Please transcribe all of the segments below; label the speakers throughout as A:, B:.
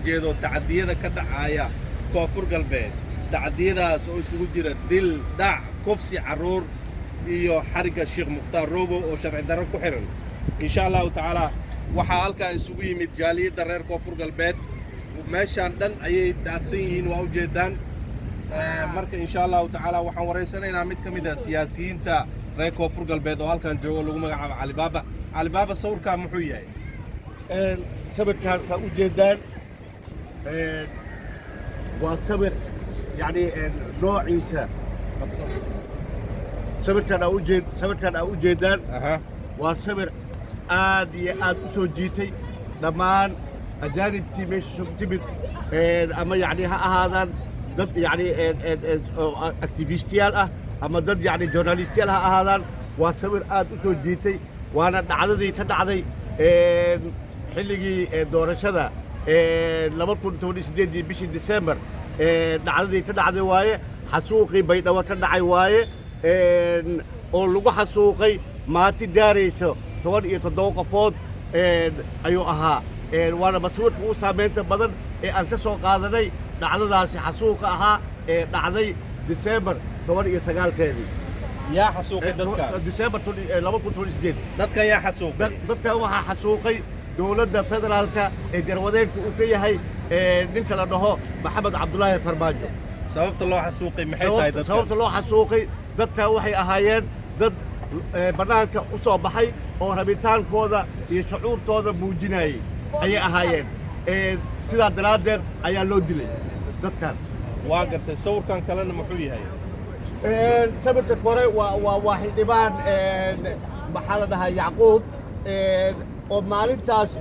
A: horjeedo tacadiyada ka dhacaya Koonfur Galbeed, tacadiyadaas oo isugu jira dil, dhac, kufsi carruur iyo xarigga Sheekh Mukhtaar Robow oo sharci darro ku xihan. Insha Allahu tacaala, waxaa halkaa isugu yimid jaaliyadda reer Koonfur Galbeed. Meeshaan dhan ayay daadsan yihiin, waa ujeedaan. Marka insha Allahu tacaala waxaan waraysanaynaa mid ka mid ah siyaasiyiinta reer Koonfur Galbeed oo halkan joogo, lagu magacaabo Calibaaba. Calibaaba, sawirkaa muxuu yahay?
B: Sawirkaan saa u jeedaan waa sawir yani noociisa. Sawirkaan aa u jeedaan waa sawir aad iyo aad u soo jiitay dhammaan ajaanibtii meesha soo timid, ama yani ha ahaadaan dad yani oo activistiyaal ah ama dad yani journalistiyaal ha ahaadaan. Waa sawir aad u soo jiitay, waana dhacdadii ka dhacday xilligii doorashada 2018-dii bishii December. Dhacdadii ka dhacday waaye, xasuuqii Baydhabo ka dhacay waaye, oo lagu xasuuqay maati gaarayso 17 qofood ayuu ahaa. Waana masawirka ugu saamaynta badan ee aan ka soo qaadanay dhacdadaasi xasuuqa ahaa ee dhacday December 19-keedii.
A: Yaa xasuuqay dadka?
B: December 2018.
A: Dadkan yaa xasuuqay?
B: Dadkan waxaa xasuuqay dowladda federaalka ee garwadeenka uu ka yahay ninka la dhaho Maxamed Cabdulaahi Farmaajo.
A: Sababta loo xasuuqay maxay tahay dadkan?
B: Sababta loo xasuuqay dadkan waxay ahaayeen dad bannaanka u soo baxay oo rabitaankooda iyo shucuurtooda muujinayay ayay ahaayeen. Sidaa daraaddeed ayaa loo dilay dadkan.
A: Waa gartay. Sawirkan kalena muxuu yahay?
B: Sawirka kore waa xildhibaan, maxaa la dhahaa, Yacquub, oo maalintaas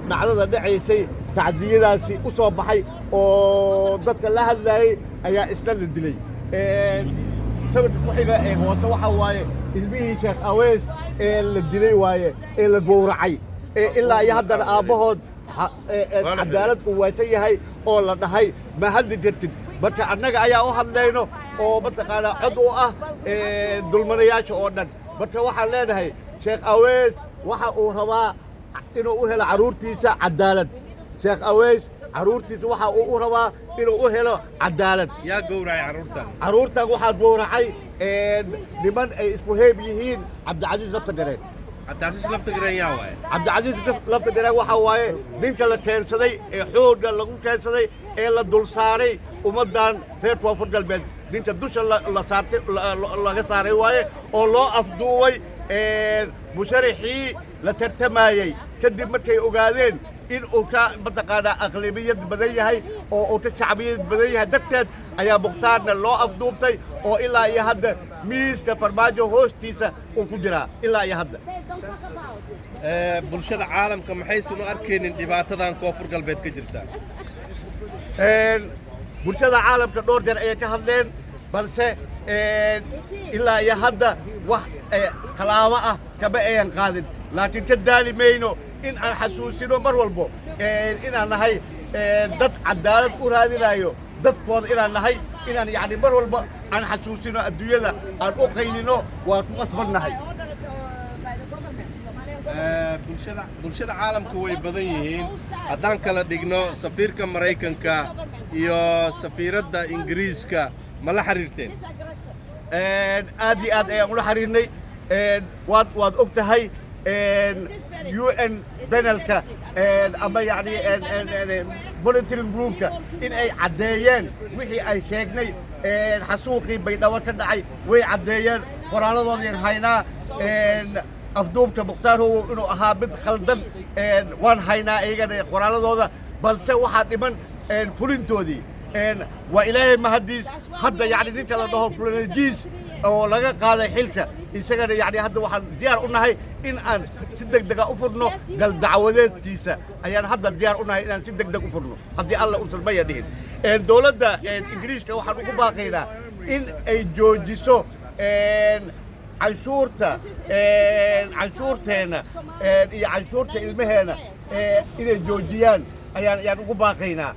B: dhacdada dhacaysay tacdiyadaasi u soo baxay oo dadka la hadlayay ayaa isna la dilay. Sawirka ku xiga ee hoose waxaa waaye ilmihii Sheekh Aweys ee la dilay waaye, ee la gowracay, ee ilaa iyo haddana aabbahood cadaalad uu waaysan yahay oo la dhahay ma hadli kartid. Marka annaga ayaa u hadlayno oo mataqaanaa cod u ah dulmanayaasha oo dhan. Marka waxaan leenahay, Sheekh Aweys waxa uu rabaa inuu u helo carruurtiisa cadaalad. Sheekh Aweys carruurtiisa waxa uu u rabaa inuu u helo cadaalad.
A: Yaa gowracay carruurtan?
B: Carruurtan waxaa gowracay niman ay isku heeb yihiin Cabdicasiis Laftagareen.
A: Cabdicasiis Laftagareen yaa waaye?
B: Cabdicasiis Laftagareen waxaa waaye ninka la keensaday ee xoogga lagu keensaday ee la dul saaray ummaddan reer Koonfur Galbeed. Ninka dusha la saartay, laga saaray waaye oo loo afduubay musharaxii la tartamayey kadib markay ogaadeen in uu ka mataqaanaa aqlabiyad badan yahay oo uu ka shacbiyad badan yahay darteed ayaa Mukhtaarna loo afduubtay, oo ilaa iyo hadda miiska Farmaajo hoostiisa uu ku jiraa ilaa iyo hadda.
A: Bulshada caalamka maxaysan u arkaynin dhibaatadan Koonfur Galbeed ka jirta?
B: Bulshada caalamka dhowr jeer ayay ka hadleen, balse ilaa iyo hadda wax tallaabo ah kama ayan qaadin. Laakiin ka daali mayno in aan xasuusino mar walbo inaan nahay dad cadaalad u raadinayo dadkooda, inaan nahay, inaan yacni mar walba aan xasuusino, adduunyada aan u qaylino, waan ku qasbannahay.
A: Bulshada caalamku way badan yihiin. Haddaan kala dhigno, safiirka Maraykanka iyo safiiradda Ingiriiska ma la xiriirteen?
B: Aad iyo aad ayaan ula xiriirnay. Waad og tahay UN panelka ama yacni monitoring groupka in ay caddeeyeen wixii ay sheegnay. Xasuuqii Baydhabo ka dhacay way caddeeyeen, qoraalladoodii haynaa. Afduubka Mukhtaar Robow inuu ahaa mid khaldan waan haynaa iyagana qoraalladooda, balse waxaa dhiman fulintoodii. Waa Ilaahay mahadiis, hadda yacni ninka la dhaho Kulanajiis oo laga qaaday xilka isagana, yacni hadda waxaan diyaar u nahay in aan si deg dega u furno gal dacwadeedkiisa. Ayaan hadda diyaar u nahay inaan si deg deg u furno haddii Alla uusan maya dhihin. Dowladda Ingiriiska waxaan ugu baaqaynaa in ay joojiso canshuurta, canshuurteenna iyo canshuurta ilmaheena inay joojiyaan ayaan ugu baaqaynaa,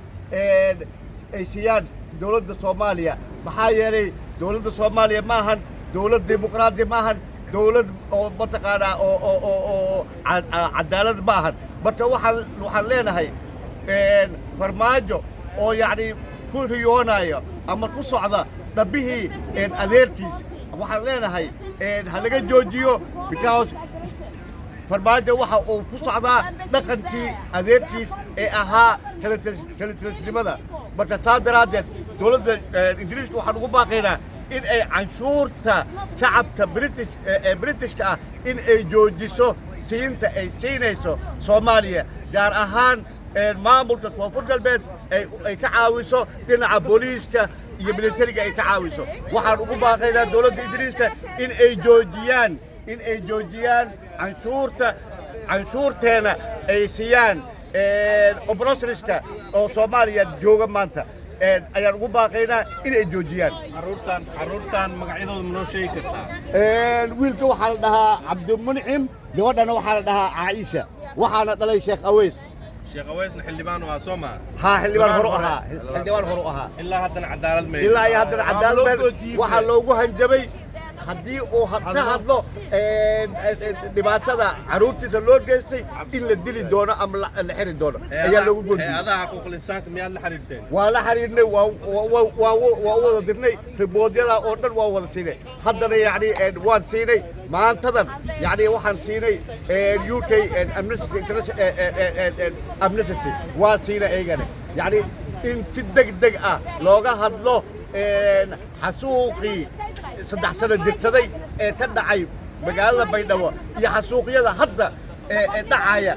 B: ay siiyaan dowladda Soomaaliya. Maxaa yeelay dowladda Soomaaliya ma ahan dowlad dimuqraadi, ma ahan dowlad oo mataqaanaa oo cadaalad ma ahan. Marka waxaan leenahay Farmaajo oo yacni ku riyoonaya ama ku socda dhabbihii adeerkiis, waxaan leenahay ha laga joojiyo, because Farmaajo waxa uu ku socdaa dhaqankii adeerkiis ee ahaa kalitalisnimada. Marka saa daraaddeed dowladda Ingiriiska waxaan ugu baaqaynaa in ay canshuurta shacabka British ee Britishka ah in ay joojiso siinta ay siinayso Soomaaliya, gaar ahaan maamulka Koonfur Galbeed, ay ka caawiso dhinaca booliiska iyo militariga ay ka caawiso. Waxaan ugu baaqaynaa dowladda Ingiriiska in ay joojiyaan canshuurteena ay siiyaan oppressors-ka oo Soomaaliya jooga maanta ayaan ugu baaqaynaa in ay joojiyaan.
A: Carruurtan magacyadooda ma noo sheegi kartaa?
B: Wiilka waxaa la dhahaa Cabdimuncim, gabadhana waxaa la dhahaa Caaisha, waxaana dhalay Sheekh Aweys.
A: Sheekh Aweysna xildhibaan waa soo maa?
B: Haa, xildhibaan horu ahaa, xildhibaan horu ahaa.
A: Ilaa haddana cadaalad ma
B: Ilaa iyo haddana cadaalad. Waxaa loogu hanjabay haddii uu ka hadlo dhibaatada carruurtiisa loo geystay in la dili doono ama la xiri doono ayaa loogu goodiyey.
A: Hay-adaha xuquuqul insaanka miyaad la xiriirteen?
B: Waa la xiriirnay, waa wada dirnay report-yada oo dhan, waa wada siinay. Haddana yacni waan siinay maantadan, yacni waxaan siinay UK Amnesty International, Amnesty waa siinay ayagana, yacni in si deg deg ah looga hadlo xasuuqii 3 sano jirsaday ee ka dhacay magaalada Baydhabo iyo xasuuqyada hadda ee dhacaya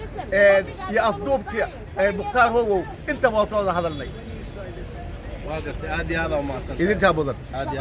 B: iyo afduubkii Mukhtaar Robow. Intaba waa ka wada hadalnay.
A: Waa gartay, aad iyo aad aa umahadsantahay.
B: Idinkaa mudan.
A: Aad iyo